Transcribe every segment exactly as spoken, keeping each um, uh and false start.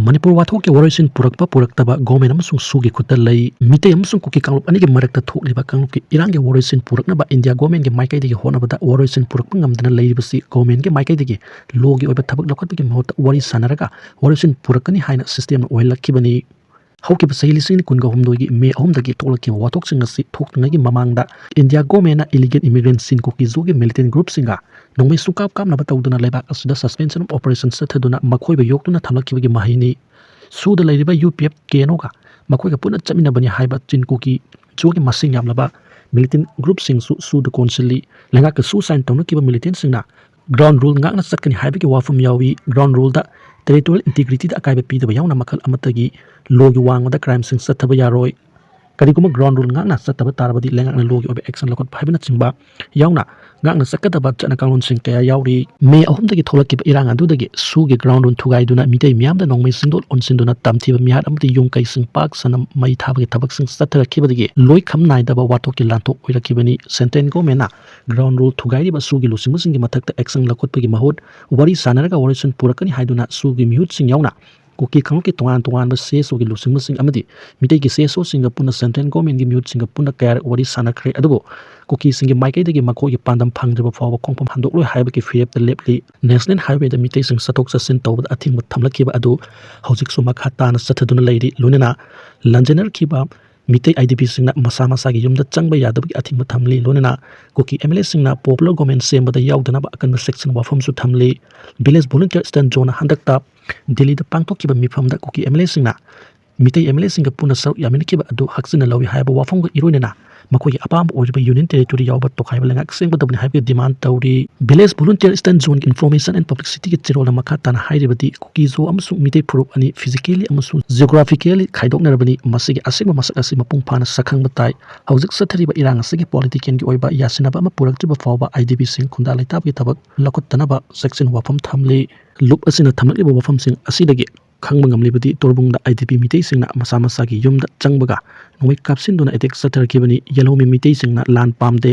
ꯃꯅꯤꯄꯨꯔ ꯋꯥꯊꯣꯛꯀꯤ ꯋꯥꯔꯣꯏꯁꯤꯟ ꯄꯨꯔꯛꯄ ꯄꯨꯔꯛꯇꯕ ꯒꯣꯃꯦꯟ ꯑꯃꯁꯨꯡ ꯁꯨꯒꯤ ꯈꯨꯠꯇ ꯂꯩ꯫ ꯃꯤꯇꯩ ꯑꯃꯁꯨꯡ ꯀꯨꯀꯤ ꯀꯥꯡꯂꯨꯞ ꯑꯅꯤꯒꯤ ꯃꯔꯛꯇ ꯊꯣꯛꯂꯤꯕ ꯀꯥꯡꯂꯨꯞꯀꯤ ꯏꯔꯥꯡꯒꯤ ꯋꯥꯔꯣꯏꯁꯤꯟ ꯄꯨꯔꯛꯅꯕ ꯏꯟꯗꯤꯌꯥ ꯒꯣꯃꯦꯟꯒꯤ ꯃꯥꯏꯀꯩꯗꯒꯤ ꯍꯣꯠꯅꯕꯗ ꯋꯥꯔꯣꯏꯁꯤꯟ ꯄꯨꯔꯛꯄ ꯉꯝꯗꯅ ꯂꯩꯔꯤꯕꯁꯤ ꯒꯣꯃꯦꯟꯒꯤ ꯃꯥꯏꯀꯩꯗꯒꯤ ꯂꯣꯒꯤ ꯑꯣꯏꯕ ꯊꯕꯛ ꯂꯧꯈꯠꯄꯒꯤ ꯃꯍꯨꯠꯇ ꯋꯥꯔꯤ ꯁꯥꯟꯅꯔꯒ ꯋꯥꯔꯣꯏꯁꯤꯟ ꯄꯨꯔꯛꯀꯅꯤ ꯍꯥꯏꯅ ꯁꯤꯁꯇꯦꯝꯅ ꯑꯣꯏꯍꯜꯂꯛꯈꯤꯕꯅꯤ꯫ ꯍꯧꯈꯤꯕ ꯆꯍꯤ ꯂꯤꯁꯤꯡ ꯑꯅꯤ ꯀꯨꯟꯒ ꯍꯨꯝꯗꯣꯏꯒꯤ ꯃꯦ ꯑꯍꯨꯝꯗꯒꯤ ꯊꯣꯛꯂꯛꯈꯤꯕ ꯋꯥꯊꯣꯛꯁꯤꯡ ꯑꯁꯤ ꯊꯣꯛꯇ꯭ꯔꯤꯉꯩꯒꯤ ꯃꯃꯥꯡꯗ ꯏꯟꯗꯤꯌꯥ ꯒꯣꯃꯦꯟꯅ ꯏꯂꯤꯒꯦꯜ ꯏꯃꯤꯒ꯭ꯔꯦꯟꯁꯤꯡ ꯀꯨꯀꯤꯖꯣꯒꯤ ꯃꯤꯂꯤꯇꯦꯟ ꯒ꯭ꯔꯨꯞꯁꯤꯡꯒ ꯅꯣꯡꯃꯩ ꯁꯨꯡꯀꯥꯞ ꯀꯥꯞꯅꯕ ꯇꯧꯗꯨꯅ ꯂꯩꯕꯥꯛ ꯑꯁꯤꯗ ꯁꯁꯄꯦꯟꯁꯟ ꯑꯣꯐ ꯑꯣꯄꯔꯦꯁꯟ ꯆꯠꯊꯗꯨꯅ ꯃꯈꯣꯏꯕꯨ ꯌꯣꯛꯇꯨꯅ ꯊꯝꯂꯛꯈꯤꯕꯒꯤ ꯃꯍꯩꯅꯤ꯫ ꯁꯨꯗ ꯂꯩꯔꯤꯕ U P F K N ꯑꯣꯒ ꯃꯈꯣꯏꯒ ꯄꯨꯟꯅ ꯆꯠꯃꯤꯟꯅꯕꯅꯤ ꯍꯥꯏꯕ ꯆꯤꯟ ꯀꯨꯀꯤ ꯖꯣꯒꯤ ꯃꯁꯤꯡ ꯌꯥꯝꯂꯕ ꯃꯤꯂꯤꯇꯦꯟ ꯒ꯭ꯔꯨꯞꯁꯤꯡꯁꯨ ꯁꯨꯗ ꯀꯣꯟꯁꯤꯜꯂꯤ꯫ ꯂꯩꯉꯥꯛꯀ ꯁꯨ ꯁꯥꯏꯟ ꯇꯧꯅꯈꯤꯕ ꯃꯤꯂꯤꯇꯦꯟꯁꯤꯡꯅ ꯒ꯭ꯔꯥꯎꯟ ꯔꯨꯜ ꯉꯥꯛꯅ ꯆꯠꯀꯅꯤ ꯍꯥꯏꯕꯒꯤ ꯋꯥꯐꯝ ꯌꯥꯎꯏ꯫ ꯒ꯭ꯔꯥꯎꯟ ꯔꯨꯜꯗ ꯇꯦꯔꯤꯇꯣꯔꯤꯌꯦꯜ ꯏꯟꯇꯤꯒ꯭ꯔꯤꯇꯤꯗ ꯑꯀꯥꯏꯕ ꯄꯤꯗꯕ ꯌꯥꯎꯅ ꯃꯈꯜ ꯑꯃꯠꯇꯒꯤ ꯂꯣꯒꯤ ꯋꯥꯡꯃꯗ ꯀ꯭ꯔꯥꯏꯝꯁꯤꯡ ꯆꯠꯊꯕ ꯌꯥꯔꯣꯏ꯫ ꯀꯔꯤꯒꯨꯝꯕ ꯒ꯭ꯔꯥꯎꯟ ꯔꯨꯜ ꯉꯥꯛꯅ ꯆꯠꯇꯕ ꯇꯥꯔꯕꯗꯤ ꯂꯩꯉꯥꯛꯅ ꯂꯣꯒꯤ ꯑꯣꯏꯕ ꯑꯦꯛꯁꯟ ꯂꯧꯈꯠꯄ ꯍꯥꯏꯕꯅꯆꯤꯡꯕ ꯌꯥꯎꯅ ꯉꯥꯛꯅ ꯆꯠꯀꯗꯕ ꯆꯠꯅ ꯀꯥꯡꯂꯣꯟꯁꯤꯡ ꯀꯌꯥ ꯌꯥꯎꯔꯤ꯫ ꯃꯦ ꯑꯍꯨꯝꯗꯒꯤ ꯊꯣꯛꯂꯛꯈꯤꯕ ꯏꯔꯥꯡ ꯑꯗꯨꯗꯒꯤ ꯁꯨꯒꯤ ꯒ꯭ꯔꯥꯎꯟ ꯔꯨꯜ ꯊꯨꯒꯥꯏꯗꯨꯅ ꯃꯤꯇꯩ ꯃꯤꯌꯥꯝꯗ ꯅꯣꯡꯃꯩ ꯁꯤꯡꯗꯣꯛ ꯑꯣꯟꯁꯤꯟꯗꯨꯅ ꯇꯝꯊꯤꯕ ꯃꯤꯍꯥꯠ ꯑꯃꯗꯤ ꯌꯨꯝ ꯀꯩꯁꯤꯡ ꯄꯥꯛ ꯁꯟꯅ ꯃꯩ ꯊꯥꯕꯒꯤ ꯊꯕꯛꯁꯤꯡ ꯆꯠꯊꯔꯛꯈꯤꯕꯗꯒꯤ ꯂꯣꯏꯈꯝ ꯅꯥꯏꯗꯕ ꯋꯥꯊꯣꯛꯀꯤ ꯂꯥꯟꯊꯣꯛ ꯑꯣꯏꯔꯛꯈꯤꯕꯅꯤ꯫ ꯁꯦꯟꯇ꯭ꯔꯦꯜ ꯒꯣꯃꯦꯟꯅ ꯒ꯭ꯔꯥꯎꯟ ꯔꯨꯜ ꯊꯨꯒꯥꯏꯔꯤꯕ ꯁꯨꯒꯤ ꯂꯨꯆꯤꯡꯕꯁꯤꯡꯒꯤ ꯃꯊꯛꯇ ꯑꯦꯛꯁꯟ ꯂꯧꯈꯠꯄꯒꯤ ꯃꯍꯨꯠ ꯋꯥꯔꯤ ꯁꯥꯟꯅꯔꯒ ꯋꯥꯔꯣꯏꯁꯤꯟ ꯄꯨꯔꯛꯀꯅꯤ ꯍꯥꯏꯗꯨꯅ ꯁꯨꯒꯤ ꯃꯤꯍꯨꯠꯁꯤꯡ ꯌꯥꯎꯅ ꯀꯨꯀꯤ ꯀꯥꯡꯂꯨꯞꯀꯤ ꯇꯣꯉꯥꯟ ꯇꯣꯉꯥꯟꯕ ꯁꯤ ꯑꯦꯁ ꯑꯣꯒꯤ ꯂꯨꯆꯤꯡꯕꯁꯤꯡ ꯑꯃꯗꯤ ꯃꯤꯇꯩꯒꯤ ꯁꯤ ꯑꯦꯁ ꯑꯣꯁꯤꯡꯒ ꯄꯨꯟꯅ ꯁꯦꯟꯇ꯭ꯔꯦꯜ ꯒꯣꯃꯦꯟꯒꯤ ꯃꯤꯍꯨꯠꯁꯤꯡꯒ ꯄꯨꯟꯅ ꯀꯌꯥꯔꯛ ꯋꯥꯔꯤ ꯁꯥꯟꯅꯈ꯭ꯔꯦ, ꯑꯗꯨꯕꯨ ꯀꯨꯀꯤꯁꯤꯡꯒꯤ ꯃꯥꯏꯀꯩꯗꯒꯤ ꯃꯈꯣꯏꯒꯤ ꯄꯥꯟꯗꯝ ꯐꯪꯗ꯭ꯔꯤꯕ ꯐꯥꯎꯕ ꯈꯣꯡꯐꯝ ꯍꯟꯗꯣꯛꯂꯣꯏ ꯍꯥꯏꯕꯒꯤ ꯐꯤꯔꯦꯞꯇ ꯂꯦꯞꯂꯤ꯫ ꯅꯦꯁꯅꯦꯜ ꯍꯥꯏꯋꯦꯗ ꯃꯤꯇꯩꯁꯤꯡ ꯆꯠꯊꯣꯛ ꯆꯠꯁꯤꯟ ꯇꯧꯕꯗ ꯑꯊꯤꯡꯕ ꯊꯝꯂꯛꯈꯤꯕ ꯑꯗꯨ ꯍꯧꯖꯤꯛꯁꯨ ꯃꯈꯥ ꯇꯥꯅ ꯆꯠꯊꯗꯨꯅ ꯂꯩꯔꯤ꯫ ꯂꯣꯏꯅꯅ ꯂꯥꯟꯖꯦꯟꯅꯔꯛꯈꯤꯕ ꯃꯤꯇꯩ ꯑꯥꯏ ꯗꯤ ꯄꯤꯁꯤꯡꯅ ꯃꯁꯥ ꯃꯁꯥꯒꯤ ꯌꯨꯝꯗ ꯆꯪꯕ ꯌꯥꯗꯕꯒꯤ ꯑꯊꯤꯡꯕ ꯊꯝꯂꯤ꯫ ꯂꯣꯏꯅꯅ ꯀꯨꯀꯤ ꯑꯦꯝ ꯑꯦꯜ ꯑꯦꯁꯤꯡꯅ ꯄꯣꯄꯨꯂꯔ ꯒꯣꯃꯦꯟ ꯁꯦꯝꯕꯗ ꯌꯥꯎꯗꯅꯕ ꯑꯀꯟꯕ ꯁꯦꯛꯁꯟ ꯋꯥꯐꯝꯁꯨ ꯊꯝꯂꯤ꯫ ꯚꯤꯂꯦꯖ ꯚꯣꯂꯨꯟꯇꯤꯌꯔ ꯁ꯭ꯇꯟ ꯖꯣꯟꯅ ꯍꯟꯗꯛꯇ ꯗꯤꯜꯂꯤꯗ ꯄꯥꯡꯊꯣꯛꯈꯤꯕ ꯃꯤꯐꯝꯗ ꯀꯨꯀꯤ ꯑꯦꯝ ꯑꯦꯜ ꯑꯦꯁꯤꯡꯅ ꯃꯤꯇꯩ ꯑꯦꯝ ꯑꯦꯜ ꯑꯦꯁꯤꯡꯒ ꯄꯨꯟꯅ ꯁꯔꯨꯛ ꯌꯥꯃꯤꯟꯅꯈꯤꯕ ꯑꯗꯨ ꯍꯛꯆꯤꯟꯅ ꯂꯧꯏ ꯍꯥꯏꯕ ꯋꯥꯐꯝꯒ ꯏꯔꯣꯏꯅꯅ ꯃꯈꯣꯏꯒꯤ ꯑꯄꯥꯝꯕ ꯑꯣꯏꯔꯤꯕ ꯌꯨꯅꯤꯌꯟ ꯇꯦꯔꯤꯇꯣꯔꯤ ꯌꯥꯎꯕ ꯇꯣꯈꯥꯏꯕ ꯂꯩꯉꯥꯛ ꯁꯦꯝꯒꯗꯕꯅꯤ ꯍꯥꯏꯕꯒꯤ ꯗꯤꯃꯥꯟ ꯇꯧꯔꯤ꯫ ꯚꯤꯂꯦꯖ ꯚꯣꯂꯨꯟꯇꯤꯌꯔ ꯁ꯭ꯇꯟ ꯖꯣꯟꯒꯤ ꯏꯟꯐꯣꯔꯃꯦꯁꯟ ꯑꯦꯟ ꯄꯕ꯭ꯂꯤꯁꯤꯇꯤꯒꯤ ꯆꯦꯔꯣꯜꯅ ꯃꯈꯥ ꯇꯥꯅ ꯍꯥꯏꯔꯤꯕꯗꯤ, ꯀꯨꯀꯤꯖꯣ ꯑꯃꯁꯨꯡ ꯃꯤꯇꯩ ꯐꯨꯔꯨꯞ ꯑꯅꯤ ꯐꯤꯖꯤꯀꯦꯂꯤ ꯑꯃꯁꯨꯡ ꯖꯤꯑꯣꯒ꯭ꯔꯥꯐꯤꯀꯦꯂꯤ ꯈꯥꯏꯗꯣꯛꯅꯔꯕꯅꯤ꯫ ꯃꯁꯤꯒꯤ ꯑꯁꯦꯡꯕ ꯃꯁꯛ ꯑꯁꯤ ꯃꯄꯨꯡ ꯐꯥꯅ ꯁꯛꯈꯪꯕ ꯇꯥꯏ꯫ ꯍꯧꯖꯤꯛ ꯆꯠꯊꯔꯤꯕ ꯏꯔꯥꯡ ꯑꯁꯤꯒꯤ ꯄꯣꯂꯤꯇꯤꯀꯦꯜꯒꯤ ꯑꯣꯏꯕ ꯌꯥꯁꯤꯟꯅꯕ ꯑꯃ ꯄꯨꯔꯛꯇ꯭ꯔꯤꯕ ꯐꯥꯎꯕ ꯑꯥꯏ ꯗꯤ ꯕꯤꯁꯤꯡ ꯈꯨꯟꯗꯥ ꯂꯩꯇꯥꯕꯒꯤ ꯊꯕꯛ ꯂꯧꯈꯠꯇꯅꯕ ꯆꯦꯛꯁꯤꯟ ꯋꯥꯐꯝ ꯊꯝꯂꯤ꯫ ꯂꯨꯞ ꯑꯁꯤꯅ ꯊꯝꯂꯛꯂꯤꯕ ꯋꯥꯐꯝꯁꯤꯡ ꯑꯁꯤꯗꯒꯤ ꯈꯪꯕ ꯉꯝꯂꯤꯕꯗꯤ ꯇꯣꯔꯕꯨꯡꯗ ꯑꯥꯏ ꯗꯤ ꯄꯤ ꯃꯤꯇꯩꯁꯤꯡꯅ ꯃꯁꯥ ꯃꯁꯥꯒꯤ ꯌꯨꯝꯗ ꯆꯪꯕꯒ ꯅꯣꯡꯃꯩ ꯀꯥꯞꯁꯤꯟꯗꯨꯅ ꯑꯦꯇꯦꯛ ꯆꯠꯊꯔꯛꯈꯤꯕꯅꯤ꯫ ꯌꯦꯜꯍꯧꯃꯤ ꯃꯤꯇꯩꯁꯤꯡꯅ ꯂꯥꯟ ꯄꯥꯝꯗꯦ,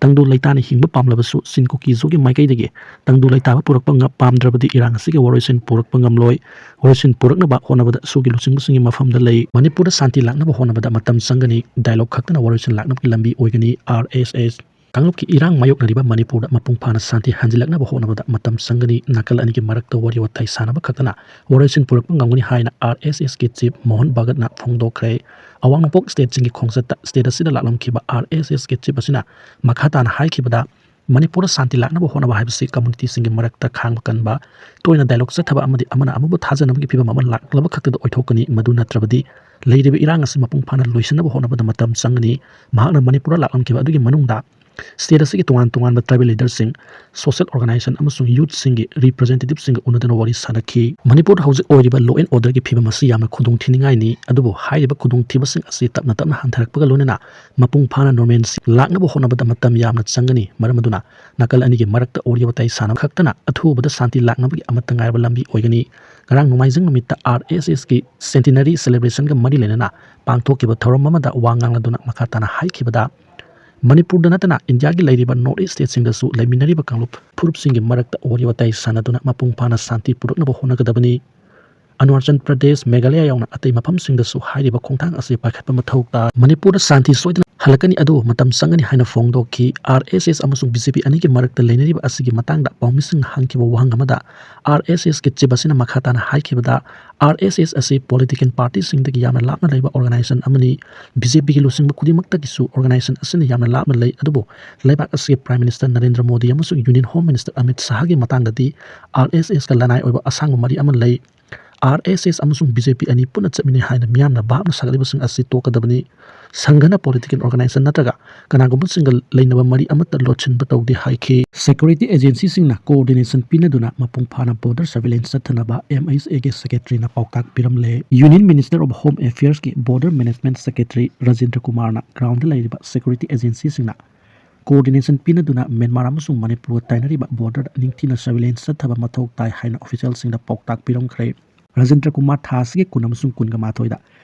ꯇꯪꯗꯨ ꯂꯩꯇꯥꯅ ꯍꯤꯡꯕ ꯄꯥꯝꯂꯕꯁꯨ ꯆꯤꯟ ꯀꯨꯀꯤꯖꯣꯒꯤ ꯃꯥꯏꯀꯩꯗꯒꯤ ꯇꯪꯗꯨ ꯂꯩꯇꯥꯕ ꯄꯨꯔꯛꯄ ꯉ-, ꯄꯥꯝꯗ꯭ꯔꯕꯗꯤ ꯏꯔꯥꯡ ꯑꯁꯤꯒꯤ ꯋꯥꯔꯣꯏꯁꯤꯟ ꯄꯨꯔꯛꯄ ꯉꯝꯂꯣꯏ꯫ ꯋꯥꯔꯣꯏꯁꯤꯟ ꯄꯨꯔꯛꯅꯕ ꯍꯣꯠꯅꯕꯗ ꯁꯨꯒꯤ ꯂꯨꯆꯤꯡꯕꯁꯤꯡꯒꯤ ꯃꯐꯝꯗ ꯂꯩ꯫ ꯃꯅꯤꯄꯨꯔꯗ ꯁꯥꯟꯇꯤ ꯂꯥꯛꯅꯕ ꯍꯣꯠꯅꯕꯗ ꯃꯇꯝ ꯆꯪꯒꯅꯤ꯫ ꯗꯥꯏꯂꯣꯒ ꯈꯛꯇꯅ ꯋꯥꯔꯣꯏꯁꯤꯟ ꯂꯥꯛꯅꯕꯒꯤ ꯂꯝꯕꯤ ꯑꯣꯏꯒꯅꯤ꯫ ꯑꯥꯔ ꯑꯦꯁ ꯑꯦꯁ꯫ ꯀꯥꯡꯂꯨꯞꯀꯤ ꯏꯔꯥꯡ ꯃꯥꯌꯣꯛꯅꯔꯤꯕ ꯃꯅꯤꯄꯨꯔꯗ ꯃꯄꯨꯡ ꯐꯥꯅ ꯁꯥꯟꯇꯤ ꯍꯟꯖꯤꯜꯂꯛꯅꯕ ꯍꯣꯠꯅꯕꯗ ꯃꯇꯝ ꯆꯪꯒꯅꯤ꯫ ꯅꯥꯀꯜ ꯑꯅꯤꯒꯤ ꯃꯔꯛꯇ ꯋꯥꯔꯤ ꯋꯥꯇꯥꯏ ꯁꯥꯟꯅꯕ ꯈꯛꯇꯅ ꯋꯥꯔꯣꯏꯁꯤꯟ ꯄꯨꯔꯛꯄ ꯉꯝꯒꯅꯤ ꯍꯥꯏꯅ ꯑꯥꯔ ꯑꯦꯁ ꯑꯦꯁꯀꯤ ꯆꯤꯐ ꯃꯣꯍꯟ ꯚꯒꯠꯅ ꯐꯣꯡꯗꯣꯛꯈ꯭ꯔꯦ꯫ ꯑꯋꯥꯡ ꯅꯣꯡꯄꯣꯛ ꯁ꯭ꯇꯦꯠꯁꯤꯡꯒꯤ ꯈꯣꯡꯆꯠꯇ ꯁ꯭ꯇꯦꯠ ꯑꯁꯤꯗ ꯂꯥꯛꯂꯝꯈꯤꯕ ꯑꯥꯔ ꯑꯦꯁ ꯑꯦꯁꯀꯤ ꯆꯤꯐ ꯑꯁꯤꯅ ꯃꯈꯥ ꯇꯥꯅ ꯍꯥꯏꯈꯤꯕꯗ, ꯃꯅꯤꯄꯨꯔꯗ ꯁꯥꯟꯇꯤ ꯂꯥꯛꯅꯕ ꯍꯣꯠꯅꯕ ꯍꯥꯏꯕꯁꯤ ꯀꯝꯃꯨꯅꯤꯇꯤꯁꯤꯡꯒꯤ ꯃꯔꯛꯇ ꯈꯥꯡꯕ ꯀꯟꯕ, ꯇꯣꯏꯅ ꯗꯥꯏꯂꯣꯒ ꯆꯠꯊꯕ ꯑꯃꯗꯤ ꯑꯃꯅ ꯑꯃꯕꯨ ꯊꯥꯖꯅꯕꯒꯤ ꯐꯤꯕꯝ ꯑꯃ ꯂꯥꯛꯂꯕ ꯈꯛꯇꯗ ꯑꯣꯏꯊꯣꯛꯀꯅꯤ꯫ ꯃꯗꯨ ꯅꯠꯇ꯭ꯔꯕꯗꯤ ꯂꯩꯔꯤꯕ ꯏꯔꯥꯡ ꯑꯁꯤ ꯃꯄꯨꯡ ꯐꯥꯅ ꯂꯣꯏꯁꯤꯟꯅꯕ ꯍꯣꯠꯅꯕꯗ ꯃꯇꯝ ꯆꯪꯒꯅꯤ꯫ ꯃꯍꯥꯛꯅ ꯃꯅꯤꯄꯨꯔꯗ ꯂꯥꯛꯂꯝꯈꯤꯕ ꯑꯗꯨꯒꯤ ꯃꯅꯨꯡꯗ ꯁ꯭ꯇꯦꯠ ꯑꯁꯤꯒꯤ ꯇꯣꯉꯥꯟ ꯇꯣꯉꯥꯟꯕ ꯇ꯭ꯔꯥꯏꯕꯦꯜ ꯂꯤꯗꯔꯁꯤꯡ, ꯁꯣꯁꯤꯌꯦꯜ ꯑꯣꯔꯒꯅꯥꯏꯖꯦꯁꯟ ꯑꯃꯁꯨꯡ ꯌꯨꯠꯁꯤꯡꯒꯤ ꯔꯤꯄ꯭ꯔꯖꯦꯟꯇꯦꯇꯤꯚꯁꯤꯡꯒ ꯎꯅꯗꯨꯅ ꯋꯥꯔꯤ ꯁꯥꯅꯈꯤ꯫ ꯃꯅꯤꯄꯨꯔꯗ ꯍꯧꯖꯤꯛ ꯑꯣꯏꯔꯤꯕ law and orderꯒꯤ ꯐꯤꯕꯝ ꯑꯁꯤ ꯌꯥꯝꯅ ꯈꯨꯗꯣꯡ ꯊꯤꯅꯤꯡꯉꯥꯏꯅꯤ, ꯑꯗꯨꯕꯨ ꯍꯥꯏꯔꯤꯕ ꯈꯨꯗꯣꯡꯊꯤꯕꯁꯤꯡ ꯑꯁꯤ ꯇꯞꯅ ꯇꯞꯅ ꯍꯟꯊꯔꯛꯄꯒ ꯂꯣꯏꯅꯅ ꯃꯄꯨꯡ ꯐꯥꯅ normalcy ꯂꯥꯛꯅꯕ ꯍꯣꯠꯅꯕꯗ ꯃꯇꯝ ꯌꯥꯝꯅ ꯆꯪꯒꯅꯤ꯫ ꯃꯔꯝ ꯑꯗꯨꯅ ꯅꯥꯀꯜ ꯑꯅꯤꯒꯤ ꯃꯔꯛꯇ ꯋꯥꯔꯤ ꯋꯥꯇꯥꯏ ꯁꯥꯟꯅꯕ ꯈꯛꯇꯅ ꯑꯊꯨꯕꯗ ꯁꯥꯟꯇꯤ ꯂꯥꯛꯅꯕꯒꯤ ꯑꯃꯠꯇ ꯉꯥꯏꯔꯕ ꯂꯝꯕꯤ ꯑꯣꯏꯒꯅꯤ꯫ ꯉꯔꯥꯡ ꯅꯣꯡꯃꯥꯏꯖꯤꯡ ꯅꯨꯃꯤꯠꯇ ꯑꯥꯔ ꯑꯦꯁ ꯑꯦꯁꯀꯤ centenary celebrationꯒ ꯃꯔꯤ ꯂꯩꯅꯅ ꯄꯥꯡꯊꯣꯛꯈꯤꯕ ꯊꯧꯔꯝ ꯑꯃꯗ ꯋꯥ ꯉꯥꯡꯂꯗꯨꯅ ꯃꯈꯥ ꯇꯥꯅ ꯍꯥꯏꯈꯤꯕꯗ, ꯃꯅꯤꯄꯨꯔꯗ ꯅꯠꯇꯅ ꯏꯟꯗꯤꯌꯥꯒꯤ ꯂꯩꯔꯤꯕ North East stateꯁꯤꯡꯗꯁꯨ ꯂꯩꯃꯤꯟꯅꯔꯤꯕ ꯀꯥꯡꯂꯨꯞ ꯐꯨꯔꯨꯞꯁꯤꯡꯒꯤ ꯃꯔꯛꯇ ꯋꯥꯔꯤ ꯋꯥꯇꯥꯏ ꯁꯥꯟꯅꯗꯨꯅ ꯃꯄꯨꯡ ꯐꯥꯅ ꯁꯥꯟꯇꯤ ꯄꯨꯔꯛꯅꯕ ꯍꯣꯠꯅꯒꯗꯕꯅꯤ꯫ ꯑꯔꯨꯅꯥꯆꯜ ꯄ꯭ꯔꯗꯦꯁ, ꯃꯦꯘꯥꯂꯌꯥ ꯌꯥꯎꯅ ꯑꯇꯩ ꯃꯐꯝꯁꯤꯡꯗꯁꯨ ꯍꯥꯏꯔꯤꯕ ꯈꯣꯡꯊꯥꯡ ꯑꯁꯤ ꯄꯥꯏꯈꯠꯄ ꯃꯊꯧ ꯇꯥꯏ꯫ ꯃꯅꯤꯄꯨꯔꯗ ꯁꯥꯟꯇꯤ ꯁꯣꯏꯗꯅ ꯍꯜꯂꯛꯀꯅꯤ, ꯑꯗꯨꯕꯨ ꯃꯇꯝ ꯆꯪꯒꯅꯤ ꯍꯥꯏꯅ ꯐꯣꯡꯗꯣꯛꯈꯤ꯫ ꯑꯥꯔ ꯑꯦꯁ ꯑꯦꯁ ꯑꯃꯁꯨꯡ ꯕꯤ ꯖꯦ ꯄꯤ ꯑꯅꯤꯒꯤ ꯃꯔꯛꯇ ꯂꯩꯅꯔꯤꯕ ꯑꯁꯤꯒꯤ ꯃꯇꯥꯡꯗ ꯄꯥꯎꯃꯤꯁꯤꯡꯅ ꯍꯪꯈꯤꯕ ꯋꯥꯍꯪ ꯑꯃꯗ, ꯑꯥꯔ ꯑꯦꯁ ꯑꯦꯁꯀꯤ ꯆꯤꯐ ꯑꯁꯤꯅ ꯃꯈꯥ ꯇꯥꯅ ꯍꯥꯏꯈꯤꯕꯗ, ꯑꯥꯔ ꯑꯦꯁ ꯑꯦꯁ ꯑꯁꯤ ꯄꯣꯂꯤꯇꯤꯀꯦꯜ ꯄꯥꯔꯇꯤꯁꯤꯡꯗꯒꯤ ꯌꯥꯝꯅ ꯂꯥꯞꯅ ꯂꯩꯕ ꯑꯣꯔꯒꯅꯥꯏꯖꯦꯁꯟ ꯑꯃꯅꯤ꯫ ꯕꯤ ꯖꯦ ꯄꯤꯒꯤ ꯂꯨꯆꯤꯡꯕ ꯈꯨꯗꯤꯡꯃꯛꯇꯒꯤꯁꯨ ꯑꯣꯔꯒꯅꯥꯏꯖꯦꯁꯟ ꯑꯁꯤꯅ ꯌꯥꯝꯅ ꯂꯥꯞꯅ ꯂꯩ, ꯑꯗꯨꯕꯨ ꯂꯩꯕꯥꯛ ꯑꯁꯤꯒꯤ ꯄ꯭ꯔꯥꯏꯝ ꯃꯤꯅꯤꯁꯇꯔ ꯅꯔꯦꯟꯗ꯭ꯔ ꯃꯣꯗꯤ ꯑꯃꯁꯨꯡ ꯌꯨꯅꯤꯌꯟ ꯍꯣꯝ ꯃꯤꯅꯤꯁꯇꯔ ꯑꯃꯤꯠ ꯁꯥꯍꯒꯤ ꯃꯇꯥꯡꯗꯗꯤ ꯑꯥꯔ ꯑꯦꯁ ꯑꯦꯁꯀ ꯂꯅꯥꯏ ꯑꯣꯏꯕ ꯑꯁꯥꯡꯕ ꯃꯔꯤ ꯑꯃ ꯂꯩ꯫ ꯑꯥꯔ ꯑꯦꯁ ꯑꯦꯁ ꯑꯃꯁꯨꯡ ꯕꯤ ꯖꯦ ꯄꯤ ꯑꯅꯤ ꯄꯨꯟꯅ ꯆꯠꯃꯤꯟꯅꯩ ꯍꯥꯏꯅ ꯃꯤꯌꯥꯝꯅ ꯚꯥꯞꯅ ꯁꯥꯒꯠꯂꯤꯕꯁꯤꯡ ꯑꯁꯤ ꯇꯣꯛꯀꯗꯕꯅꯤ꯫ ꯁꯪꯘꯅ ꯄꯣꯂꯤꯇꯤꯀꯦꯜ ꯑꯣꯔꯒꯅꯥꯏꯖꯦꯁꯟ ꯅꯠꯇ꯭ꯔꯒ ꯀꯅꯥꯒꯨꯝꯕꯁꯤꯡꯒ ꯂꯩꯅꯕ ꯃꯔꯤ ꯑꯃꯠꯇ ꯂꯣꯠꯁꯤꯟꯕ ꯇꯧꯗꯦ ꯍꯥꯏꯈꯤ꯫ ꯁꯦꯀ꯭ꯌꯨꯔꯤꯇꯤ ꯑꯦꯖꯦꯟꯁꯤꯁꯤꯡꯅ ꯀꯣꯑꯣꯔꯗꯤꯅꯦꯁꯟ ꯄꯤꯅꯗꯨꯅ ꯃꯄꯨꯡ ꯐꯥꯅ ꯕꯣꯔꯗꯔ ꯁꯔꯚꯤꯂꯦꯟꯁ ꯆꯠꯊꯅꯕ ꯑꯦꯝ ꯑꯩꯆ ꯑꯦꯒꯤ ꯁꯦꯀ꯭ꯔꯦꯇꯔꯤꯅ ꯄꯥꯎꯇꯥꯛ ꯄꯤꯔꯝꯂꯦ꯫ ꯌꯨꯅꯤꯌꯟ ꯃꯤꯅꯤꯁꯇꯔ ꯑꯣꯐ ꯍꯣꯝ ꯑꯦꯐꯤꯌꯔꯁꯀꯤ ꯕꯣꯔꯗꯔ ꯃꯦꯅꯦꯖꯃꯦꯟꯠ ꯁꯦꯀ꯭ꯔꯦꯇꯔꯤ ꯔꯥꯖꯦꯟꯗ꯭ꯔ ꯀꯨꯃꯥꯔꯅ ꯒ꯭ꯔꯥꯎꯟꯗ ꯂꯩꯔꯤꯕ ꯁꯦꯀ꯭ꯌꯨꯔꯤꯇꯤ ꯑꯦꯖꯦꯟꯁꯤꯁꯤꯡꯅ ꯀꯣꯑꯣꯔꯗꯤꯅꯦꯁꯟ ꯄꯤꯅꯗꯨꯅ ꯃ꯭ꯌꯥꯟꯃꯥꯔ ꯑꯃꯁꯨꯡ ꯃꯅꯤꯄꯨꯔꯒ ꯇꯥꯏꯅꯔꯤꯕ ꯕꯣꯔꯗꯔꯗ ꯅꯤꯡꯊꯤꯅ ꯁꯔꯚꯤꯂꯦꯟꯁ ꯆꯠꯊꯕ ꯃꯊꯧ ꯇꯥꯏ ꯍꯥꯏꯅ ꯑꯣꯐꯤꯁꯤꯌꯦꯜꯁꯤꯡꯗ ꯄꯥꯎꯇꯥꯛ ꯄꯤꯔꯝꯈ꯭ꯔꯦ꯫ ꯔꯥꯖꯦꯟꯗ꯭ꯔ ꯀꯨꯃꯥꯔ ꯊꯥ ꯑꯁꯤꯒꯤ ꯀꯨꯟ ꯑꯃꯁꯨꯡ ꯀꯨꯟꯒ ꯃꯥꯊꯣꯏꯗ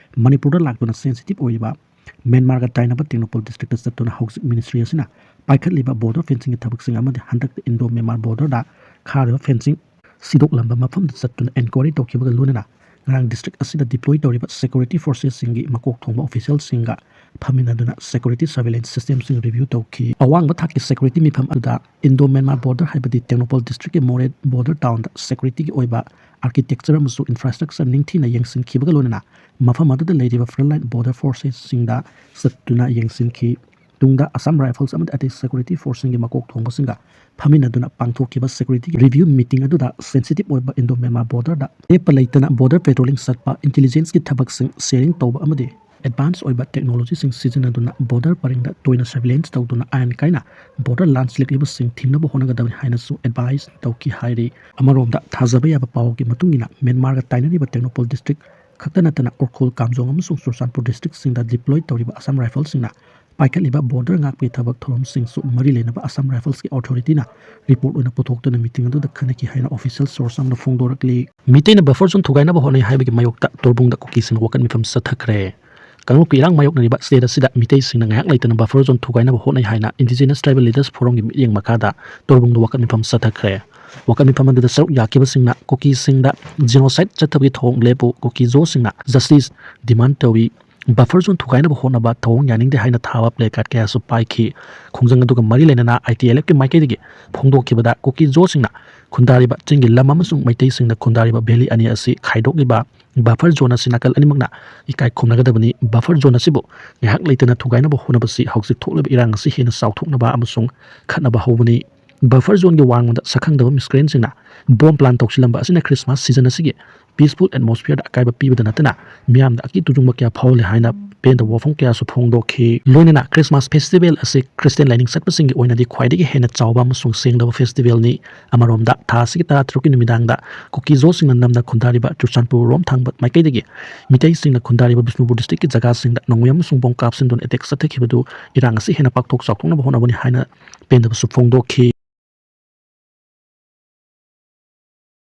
ꯃꯅꯤꯄꯨꯔꯗ ꯂꯥꯛꯇꯨꯅ ꯁꯦꯟꯁꯤꯇꯤꯚ ꯑꯣꯏꯔꯤꯕ ꯃ꯭ꯌꯥꯟꯃꯥꯔꯒ ꯇꯥꯏꯅꯕ ꯇꯦꯡꯅꯧꯄꯜ ꯗꯤꯁꯇ꯭ꯔꯤꯛꯇ ꯆꯠꯇꯨꯅ ꯍꯧꯖꯤꯛ ꯃꯤꯅꯤꯁꯇ꯭ꯔꯤ ꯑꯁꯤꯅ ꯄꯥꯏꯈꯠꯂꯤꯕ ꯕꯣꯔꯗꯔ ꯐꯦꯟꯁꯤꯡꯒꯤ ꯊꯕꯛꯁꯤꯡ ꯑꯃꯗꯤ ꯍꯟꯗꯛꯇ ꯏꯟꯗꯣ ꯃ꯭ꯌꯥꯟꯃꯥꯔ ꯕꯣꯔꯗꯔꯗ ꯈꯥꯔꯤꯕ ꯐꯦꯟꯁꯤꯡ ꯁꯤꯗꯣꯛꯂꯝꯕ ꯃꯐꯝꯗ ꯆꯠꯇꯨꯅ ꯏꯟꯀ꯭ꯋꯥꯏꯔꯤ ꯇꯧꯈꯤꯕꯒ ꯂꯣꯏꯅꯅ ꯉꯔꯥꯡ ꯗꯤꯁꯇ꯭ꯔꯤꯛ ꯑꯁꯤꯗ ꯗꯤꯄ꯭ꯂꯣꯏ ꯇꯧꯔꯤꯕ ꯁꯦꯀ꯭ꯌꯨꯔꯤꯇꯤ ꯐꯣꯔꯁꯦꯁꯁꯤꯡꯒꯤ ꯃꯀꯣꯛ ꯊꯣꯡꯕ ꯑꯣꯐꯤꯁꯤꯌꯦꯜꯁꯤꯡꯒ ꯐꯝꯃꯤꯟꯅꯗꯨꯅ ꯁꯦꯀ꯭ꯌꯨꯔꯤꯇꯤ ꯁꯔꯚꯤꯂꯦꯟꯁ ꯁꯤꯁꯇꯦꯝꯁꯤꯡ ꯔꯤꯚ꯭ꯌꯨ ꯇꯧꯈꯤ꯫ ꯑꯋꯥꯡꯕ ꯊꯥꯛꯀꯤ ꯁꯦꯀ꯭ꯌꯨꯔꯤꯇꯤ ꯃꯤꯐꯝ ꯑꯗꯨꯗ ꯏꯟꯗꯣ ꯃ꯭ꯌꯥꯟꯃꯥꯔ ꯕꯣꯔꯗꯔ ꯍꯥꯏꯕꯗꯤ ꯇꯦꯡꯅꯧꯄꯜ ꯗꯤꯁꯇ꯭ꯔꯤꯛꯀꯤ ꯃꯣꯔꯦ ꯕꯣꯔꯗꯔ ꯇꯥꯎꯟꯗ ꯁꯦꯀ꯭ꯌꯨꯔꯤꯇꯤꯒꯤ ꯑꯣꯏꯕ ꯑꯥꯔꯀꯤꯇꯦꯛꯆꯔ ꯑꯃꯁꯨꯡ ꯏꯟꯐ꯭ꯔꯥꯁ꯭ꯇ꯭ꯔꯛꯆꯔ ꯅꯤꯡꯊꯤꯅ ꯌꯦꯡꯁꯤꯟꯈꯤꯕꯒ ꯂꯣꯏꯅꯅ ꯃꯐꯝ ꯑꯗꯨꯗ ꯂꯩꯔꯤꯕ ꯐ꯭ꯔꯟꯂꯥꯏꯟ ꯕꯣꯔꯗꯔ ꯐꯣꯔꯁꯦꯁꯁꯤꯡꯗ ꯆꯠꯇꯨꯅ ꯌꯦꯡꯁꯤꯟꯈꯤ꯫ ꯇꯨꯡꯗ ꯑꯁꯥꯝ ꯔꯥꯏꯐꯜꯁ ꯑꯃꯗꯤ ꯑꯇꯩ ꯁꯦꯀ꯭ꯌꯨꯔꯤꯇꯤ ꯐꯣꯔꯁꯁꯤꯡꯒꯤ ꯃꯀꯣꯛ ꯊꯣꯡꯕꯁꯤꯡꯒ ꯐꯝꯃꯤꯟꯅꯗꯨꯅ ꯄꯥꯡꯊꯣꯛꯈꯤꯕ ꯁꯦꯀ꯭ꯌꯨꯔꯤꯇꯤ ꯔꯤꯚ꯭ꯌꯨ ꯃꯤꯇꯤꯡ ꯑꯗꯨꯗ ꯁꯦꯟꯁꯤꯇꯤꯚ ꯑꯣꯏꯕ ꯏꯟꯗꯣ ꯃ꯭ꯌꯥꯟꯃꯥꯔ ꯕꯣꯔꯗꯔꯗ ꯂꯦꯞꯄ ꯂꯩꯇꯅ ꯕꯣꯔꯗꯔ ꯄꯦꯇ꯭ꯔꯣꯂꯤꯡ ꯆꯠꯄ, ꯏꯟꯇꯦꯂꯤꯖꯦꯟꯁꯀꯤ ꯊꯕꯛꯁꯤꯡ ꯁꯦꯌꯔꯤꯡ ꯇꯧꯕ ꯑꯃꯗꯤ ꯑꯦꯗꯚꯥꯟꯁ ꯑꯣꯏꯕ ꯇꯦꯛꯅꯣꯂꯣꯖꯤꯁꯤꯡ ꯁꯤꯖꯤꯟꯅꯗꯨꯅ ꯕꯣꯔꯗꯔ ꯄꯔꯤꯡꯗ ꯇꯣꯏꯅ ꯁꯔꯚꯤꯂꯦꯟꯁ ꯇꯧꯗꯨꯅ ꯑꯥꯏꯟ ꯀꯥꯏꯅ ꯕꯣꯔꯗꯔ ꯂꯥꯟꯁꯤꯜꯂꯛꯂꯤꯕꯁꯤꯡ ꯊꯤꯡꯅꯕ ꯍꯣꯠꯅꯒꯗꯕꯅꯤ ꯍꯥꯏꯅꯁꯨ ꯑꯦꯗꯚꯥꯏꯁ ꯇꯧꯈꯤ ꯍꯥꯏꯔꯤ꯫ ꯑꯃꯔꯣꯝꯗ ꯊꯥꯖꯕ ꯌꯥꯕ ꯄꯥꯎꯒꯤ ꯃꯇꯨꯡ ꯏꯟꯅ ꯃ꯭ꯌꯥꯟꯃꯥꯔꯒ ꯇꯥꯏꯅꯔꯤꯕ ꯇꯦꯡꯅꯧꯄꯜ ꯗꯤꯁꯇ꯭ꯔꯤꯛ ꯈꯛꯇ ꯅꯠꯇꯅ ꯎꯈ꯭ꯔꯨꯜ, ꯀꯥꯝꯖꯣꯡ ꯑꯃꯁꯨꯡ ꯆꯨꯔꯆꯥꯟꯄꯨꯔ ꯗꯤꯁꯇ꯭ꯔꯤꯛꯁꯤꯡꯗ ꯗꯤꯄ꯭ꯂꯣꯏ ꯇꯧꯔꯤꯕ ꯑꯁꯥꯝ ꯔꯥꯏꯐꯜꯁꯤꯡꯅ ꯄꯥꯏꯈꯠꯂꯤꯕ ꯕꯣꯔꯗꯔ ꯉꯥꯛꯄꯒꯤ ꯊꯕꯛ ꯊꯧꯔꯝꯁꯤꯡꯁꯨ ꯃꯔꯤ ꯂꯩꯅꯕ ꯑꯁꯥꯝ ꯔꯥꯏꯐꯜꯁꯀꯤ ꯑꯣꯊꯣꯔꯤꯇꯤꯅ ꯔꯤꯄꯣꯔꯠ ꯑꯣꯏꯅ ꯄꯨꯊꯣꯛꯇꯨꯅ ꯃꯤꯇꯤꯡ ꯑꯗꯨꯗ ꯈꯟꯅꯈꯤ ꯍꯥꯏꯅ ꯑꯣꯐꯤꯁꯤꯌꯦꯜ ꯁꯣꯔꯁ ꯑꯃꯅ ꯐꯣꯡꯗꯣꯔꯛꯂꯤ꯫ ꯃꯤꯇꯩꯅ ꯕꯐꯔ ꯖꯣꯟ ꯊꯨꯒꯥꯏꯅꯕ ꯍꯣꯠꯅꯩ ꯍꯥꯏꯕꯒꯤ ꯃꯥꯌꯣꯛꯇ ꯇꯣꯔꯕꯨꯡꯗ ꯀꯨꯀꯤꯁꯤꯡꯅ ꯋꯥꯀꯠ ꯃꯤꯐꯝ ꯆꯠꯊꯈ꯭ꯔꯦ꯫ ꯀꯥꯡꯂꯨꯞꯀꯤ ꯏꯔꯥꯡ ꯃꯥꯌꯣꯛꯅꯔꯤꯕ ꯁ꯭ꯇꯦꯠ ꯑꯁꯤꯗ ꯃꯤꯇꯩꯁꯤꯡꯅ ꯉꯥꯏꯍꯥꯛ ꯂꯩꯇꯅ ꯕꯐꯔ ꯖꯣꯟ ꯊꯨꯒꯥꯏꯅꯕ ꯍꯣꯠꯅꯩ ꯍꯥꯏꯅ ꯏꯟꯗꯤꯖꯤꯅꯁ ꯇ꯭ꯔꯥꯏꯕꯦꯜ ꯂꯤꯗꯔꯁ ꯐꯣꯔꯝꯒꯤ ꯃꯤꯠꯌꯦꯡ ꯃꯈꯥꯗ ꯇꯣꯔꯕꯨꯡꯗ ꯋꯥꯀꯠ ꯃꯤꯐꯝ ꯆꯠꯊꯈ꯭ꯔꯦ꯫ ꯋꯥꯀꯠ ꯃꯤꯐꯝ ꯑꯗꯨꯗ ꯁꯔꯨꯛ ꯌꯥꯈꯤꯕꯁꯤꯡꯅ ꯀꯨꯀꯤꯁꯤꯡꯗ ꯖꯤꯅꯣꯁꯥꯏꯠ ꯆꯠꯊꯕꯒꯤ ꯊꯧꯑꯣꯡ ꯂꯦꯞꯄꯨ, ꯀꯨꯀꯤ ꯖꯣꯁꯤꯡꯅ ꯖꯁꯇꯤꯁ ꯗꯤꯃꯥꯟ ꯇꯧꯏ, ꯕꯐꯔ ꯖꯣꯟ ꯊꯨꯒꯥꯏꯅꯕ ꯍꯣꯠꯅꯕ ꯊꯧꯑꯣꯡ ꯌꯥꯅꯤꯡꯗꯦ ꯍꯥꯏꯅ ꯊꯥꯕ ꯄ꯭ꯂꯦ ꯀꯥꯔꯗ ꯀꯌꯥꯁꯨ ꯄꯥꯏꯈꯤ꯫ ꯈꯣꯡꯖꯪ ꯑꯗꯨꯒ ꯃꯔꯤ ꯂꯩꯅꯅ ꯑꯥꯏ ꯇꯤ ꯑꯦꯜ ꯑꯦꯐꯀꯤ ꯃꯥꯏꯀꯩꯗꯒꯤ ꯐꯣꯡꯗꯣꯛꯈꯤꯕꯗ ꯀꯨꯀꯤ ꯖꯣꯁꯤꯡꯅ ꯈꯨꯟꯗꯥꯔꯤꯕ ꯆꯤꯡꯒꯤ ꯂꯝ ꯑꯃꯁꯨꯡ ꯃꯩꯇꯩꯁꯤꯡꯅ ꯈꯨꯟꯗꯥꯔꯤꯕ ꯚꯦꯂꯤ ꯑꯅꯤ ꯑꯁꯤ ꯈꯥꯏꯗꯣꯛꯂꯤꯕ ꯕꯐꯔ ꯖꯣꯟ ꯑꯁꯤ ꯅꯥꯀꯜ ꯑꯅꯤꯃꯛꯅ ꯏꯀꯥꯏ ꯈꯨꯝꯅꯒꯗꯕꯅꯤ꯫ ꯕꯐꯔ ꯖꯣꯟ ꯑꯁꯤꯕꯨ ꯉꯥꯏꯍꯥꯛ ꯂꯩꯇꯅ ꯊꯨꯒꯥꯏꯅꯕ ꯍꯣꯠꯅꯕꯁꯤ ꯍꯧꯖꯤꯛ ꯊꯣꯛꯂꯤꯕ ꯏꯔꯥꯡ ꯑꯁꯤ ꯍꯦꯟꯅ ꯆꯥꯎꯊꯣꯛꯅꯕ ꯑꯃꯁꯨꯡ ꯈꯠꯅꯕ ꯍꯧꯕꯅꯤ꯫ ꯕꯐꯔ ꯖꯣꯟꯒꯤ ꯋꯥꯡꯃꯗ ꯁꯛꯈꯪꯗꯕ ꯃꯤꯁꯀ꯭ꯔꯦꯟꯁꯤꯡꯅ ꯕꯣꯝ ꯄ꯭ꯂꯥꯟ ꯇꯧꯁꯤꯜꯂꯝꯕ ꯑꯁꯤꯅ ꯈ꯭ꯔꯤꯁꯃꯥꯁ ꯁꯤꯖꯟ ꯑꯁꯤꯒꯤ ꯄꯤꯁꯐꯨꯜ ꯑꯦꯠꯃꯣꯁꯐꯤꯌꯔꯗ ꯑꯀꯥꯏꯕ ꯄꯤꯕꯗ ꯅꯠꯇꯅ ꯃꯤꯌꯥꯝꯗ ꯑꯀꯤ ꯇꯨꯖꯨꯡꯕ ꯀꯌꯥ ꯐꯥꯎꯍꯜꯂꯦ ꯍꯥꯏꯅ ꯄꯦꯟꯗꯕ ꯋꯥꯐꯝ ꯀꯌꯥꯁꯨ ꯐꯣꯡꯗꯣꯛꯈꯤ꯫ ꯂꯣꯏꯅꯅ ꯈ꯭ꯔꯤꯁꯃꯥꯁ ꯐꯦꯁꯇꯤꯚꯦꯜ ꯑꯁꯤ ꯈ꯭ꯔꯤꯁꯇꯤꯌꯟ ꯂꯥꯏꯅꯤꯡ ꯆꯠꯄꯁꯤꯡꯒꯤ ꯑꯣꯏꯅꯗꯤ ꯈ꯭ꯋꯥꯏꯗꯒꯤ ꯍꯦꯟꯅ ꯆꯥꯎꯕ ꯑꯃꯁꯨꯡ ꯁꯦꯡꯗꯕ ꯐꯦꯁꯇꯤꯚꯦꯜꯅꯤ꯫ ꯑꯃꯔꯣꯝꯗ, ꯊꯥ ꯑꯁꯤꯒꯤ ꯇꯔꯥꯇꯔꯨꯛꯀꯤ ꯅꯨꯃꯤꯗꯥꯡꯗ ꯀꯨꯀꯤ ꯖꯣꯁꯤꯡꯅ ꯅꯝꯅ ꯈꯨꯟꯗꯥꯔꯤꯕ ꯆꯨꯔꯆꯥꯟꯄꯨꯔ ꯔꯣꯝ ꯊꯥꯡꯕ ꯃꯥꯏꯀꯩꯗꯒꯤ ꯃꯤꯇꯩꯁꯤꯡꯅ ꯈꯨꯟꯗꯥꯔꯤꯕ ꯕꯤꯁꯅꯨꯄꯨꯔ ꯗꯤꯁꯇ꯭ꯔꯤꯛꯀꯤ ꯖꯒꯥꯁꯤꯡꯗ ꯅꯣꯡꯃꯩ ꯑꯃꯁꯨꯡ ꯕꯣꯝ ꯀꯥꯞꯁꯤꯟꯗꯨꯅ ꯑꯦꯇꯦꯛ ꯆꯠꯊꯈꯤꯕꯗꯨ ꯏꯔꯥꯡ ꯑꯁꯤ ꯍꯦꯟꯅ ꯄꯥꯛꯊꯣꯛ ꯆꯥꯎꯊꯣꯛꯅꯕ ꯍꯣꯠꯅꯕꯅꯤ ꯍꯥꯏꯅ ꯄꯦꯟꯗꯕꯁꯨ ꯐꯣꯡꯗꯣꯛꯈꯤ꯫